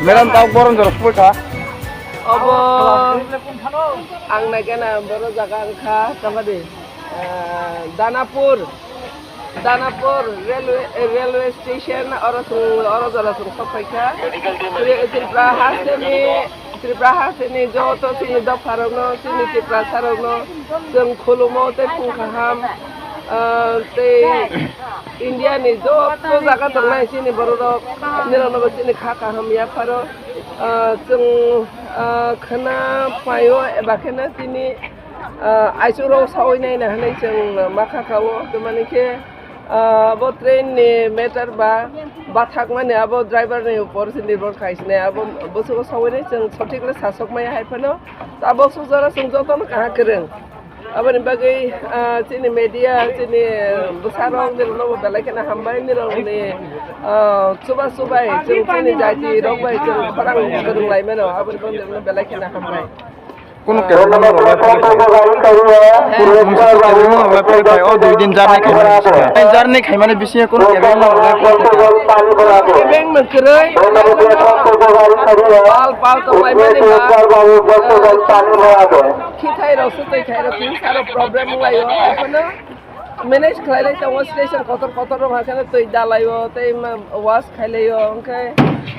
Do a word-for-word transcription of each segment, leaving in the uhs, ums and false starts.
Madam, tau borom jora sukoi kha. Obo ang naikhe na boro jaga wngkha tamadi, ah, Danapur, Danapur railway, railway station oro chwng, oro jora chwng sok phaikha. Tri-, Tripura hasteni, Tripura hasteni joto chini dopharokno, chini Tiprasarokno chwng khulumo tei phung kaham, ah, tei India ni joto jaga tongnai chini bororok, nirokno bo chini kha kaham yapharo. Ah, chwng, ah, khwna phaio eba kheno tini, ah, aichuk rok sawi naina hinwi chwng ma kha kao. Tamani khe, ah, abo train ni matter ba bathak mani abo driver ni upor se nirbhor khai sinai. Abo bwswk o sawi nai chwng sothik le sasok maya hai phano. Tabok sujaro chwng jotono kaham kwrwng. Aboni bagwi, ah, chini media, chini bwsarok, nirokno bo belai kheno hambai, nirokni, ah, chuba chubai, chwng chini jati rok bai chwng khorang kwrwng lai mano, aboni bagwi nirokno belai kheno hambai. Kono kebengma rok lai phai phai. Kono kebengma rok lai phai phai. O dui din journey khaimani bisingo. Journey khaimani bisingo kono kebengma rok lai phai phai. Kebengma kwrwi, pal pal tonglaimani ba, ah, Khithai rok se twi khai rok twi saro problem wng lai o, haiphano manage khlai lai tongo, station kotor kotor rok haikhe twi dalai o tei ma wash khai lai o, hwnkhe,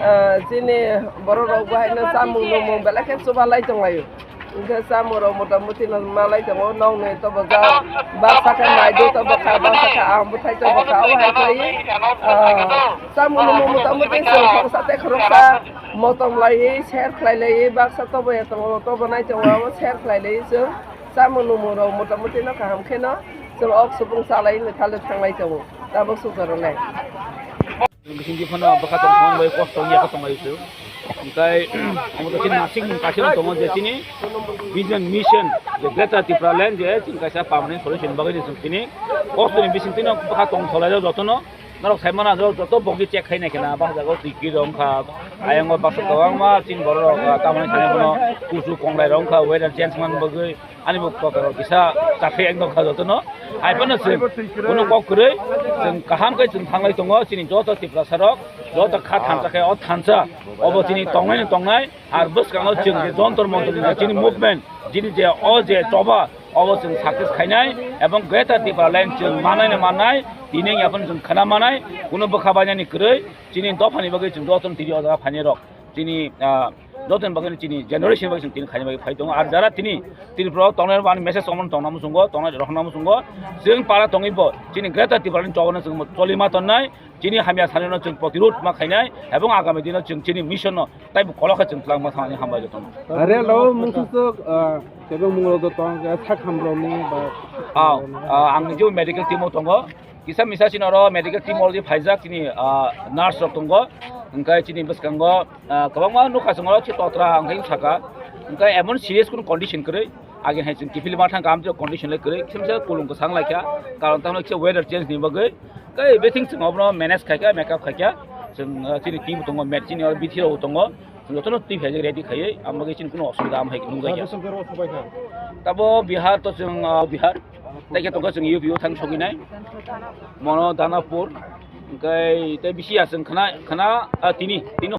ah, chini borok rok bo haino chamung nungmung belai khe chuba lai tong lai o, hwnkhe chamung rok mota muti no ma lai tongo, nokni tobo jak baksa khe maidu tobo kha, baksa khe aham bwthai tobo kha, o hai khlai, ah, chamung nungmung mota muti chwng khoroksa tei khoroksa motom lai share khlai lai baksa tobo ya tongo, tobo nai tongo, abo share khlai lai chwng. Chamung nungmung rok mota muti no kaham kheno chwng ok subung chalai ni thale thanglai tongo, tabok sukjak rok le. Bisingtwi phano bwkha tong thang bai kosto wngya khe tong lai se. Hwnkhe omo to chini masing mung kaisa tongo je chini vision mission je Greater Tipraland je chini kaisa permanent solution bagwi ni chwng chini kosto ni bisingtwi no bwkha tong thalai jotono. Norok sai mano, joto bokni check khai nai khena, bak jago twi kir rok wngkha, ayang o baksa kwbangma chini borok rok, ah, tamoni thani bono kuchu konglai rok wngkha, weather change man bagwi ani bo kotor rok kisa chakhai ekdom kha jotono. Hai phano chwng bono kok kwrwi, chwng kaham khe chwng thanglai tongo, chini joto Tiprasa rok, joto kha thansa khe o thansa, obo chini tongnai no tongnai, ar bwskango chwng je Jontor Montor ni chini movement, chini je o je choba, obo chwng success khainai, ebong Greater Tipraland chwng manai no mannai, tini yaphano chwng khana manai, kuno bwkha bainani kwrwi, chini dophani bagwi chwng jotono tini o jaga phainai rok, chini, ah, jotoni bagwi chini generation bagwi chwng tini khaina bagwi phai tongo. Ar jara tini Tripura o tongnai rok ani message omono tongna muchungo, tongnai rok hwnna muchungo, chwng para tongwi bo chini Greater Tipraland chobano chwng choli ma tonnai, chini hamya sanino chwng protirod ma khainai, ebong agami dino chwng chini mission no taibo kolok khe chwng twlangma thangni hambai jotono. Are lo mungsuksuk, ah, kebeng mungrok do tong, ah, sak hamrokni ba. Ah, ah, ang nijebo medical team o tongo. Kisa misa chini oro medical team already phaijak, chini, ah, nurse rok tongo. Hwnkhe chini bwskango, ah, kwbangma nukha chwng oro chini totra hwnkhe saka. Hwnkhe emon serious kunu condition kwrwi. Again hai chwng kiphilma thang kaham condition le kwrwi. Kisa misa kulung kwchang laikha. Karon tamo kisa weather change ni bagwi. Kai bething chwng obono manage khaikha, makeup khaikha. Chwng, ah, chini team tongo, mat chini oro bithi rok tongo. Chwng jotono twi phaijak ready khaiwi, ang bagwi chini kuno osubida am hai nung jakya. Tabo Bihar to chwng, ah, Bihar. Tei khe tongkha chwng U P o thang sogwinai. Mono Danapur. Hwnkhe tei bisi ya chwng khna, khna, ah, tini, tini.